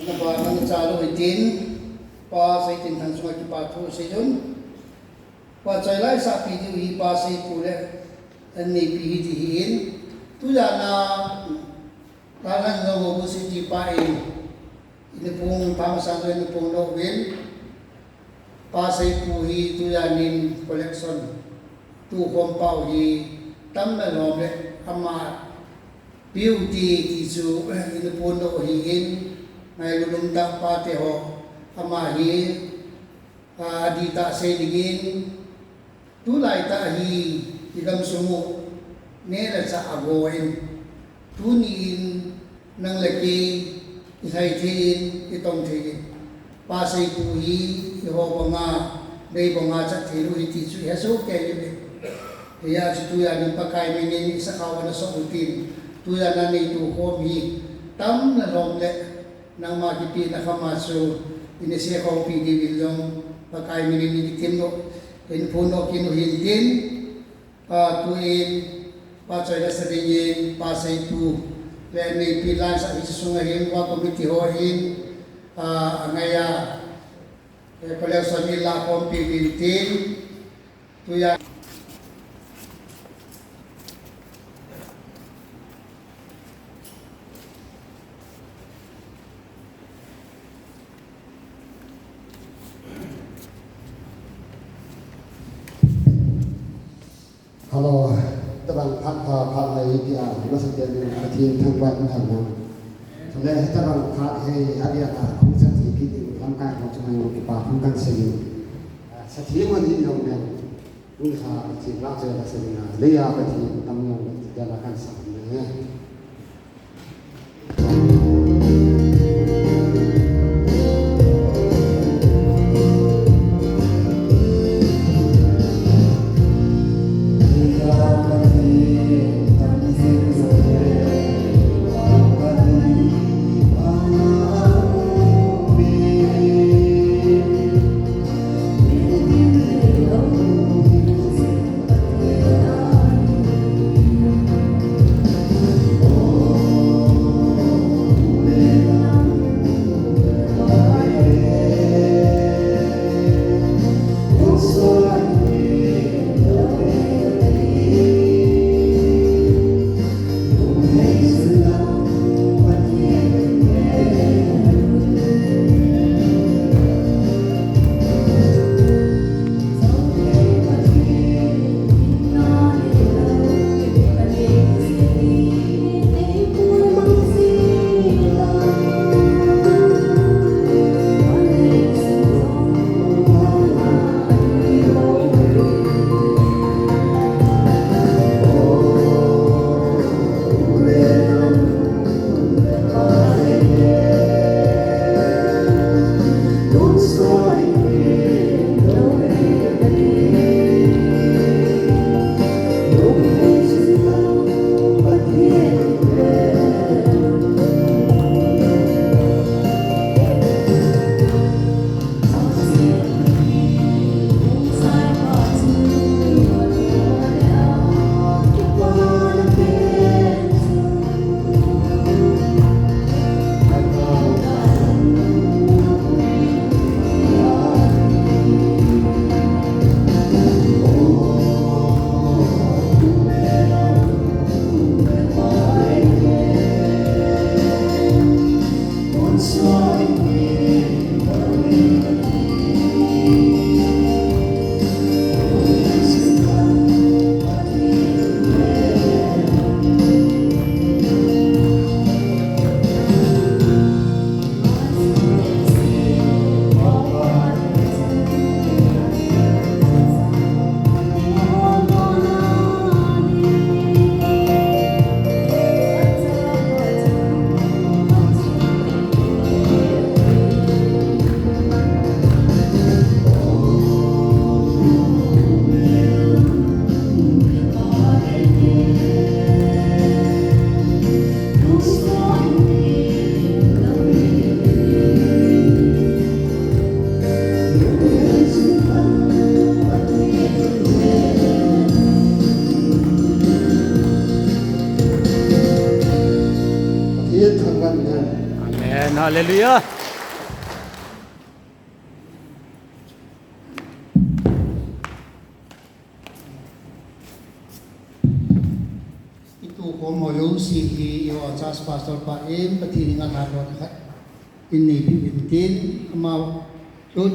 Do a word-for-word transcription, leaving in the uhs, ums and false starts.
Naba nang cha lo itin, Pa Seitinthang chunga kipa thu seijun. Pa choi lai sa pi diu hi Pa Seipu le an nei pi hi ti hi in. Tujan a, Talan lo bu si ti pa in. Inipung pa masang inipung lo win. Pa Seipu hi tujan in collection tu khom pau hi tam na lom le ama piu ti ti chu inipung lo hi in. Ngai lulum ta pa te ho ama hi, a, di ta sei dingin, tulai ta hi i gamsung u ne la cha a go in, tuni in nang le kei i thai thei in, i tong thei in, Pa Seipu hi i ho banga, bei banga cha thei lu hi ti chu i ha so ke ni. Hia chu tujan in Pakai min in i sakha wana so u tin, tujan a nei tu khom hi tam na lom le nangma kipina khama chu, ini se khom pi diu in jong, Pakai min in kitim lo, in phun lo kin u hin tin, a, tu in, Pa choi la sa dingin, Pa Seipu, le nei pi lan sa hi sunga hin, wa committee ho hin, a, angai a, e, collection in la khom pi diu tin, tujan. Hello, tabang phat pha phat lai hi tia, masa tia ni Pathen thangvah in thangvah. Chule tabang phat hi, adia ta, khung sa thi ki ding, lamkai ho chunga jong kipa thu kan sei. Sa thi mo ni jong ne. Ni kha Pathen la che la se na, le ya Pathen tam jong le, tia la kan sa ne. Pathen thangvah in. Amen. And hallelujah. Itu kom ho yo si hi yo church pastor pa in Pathen in ngal ha lo khat in nei pi in tin ama lo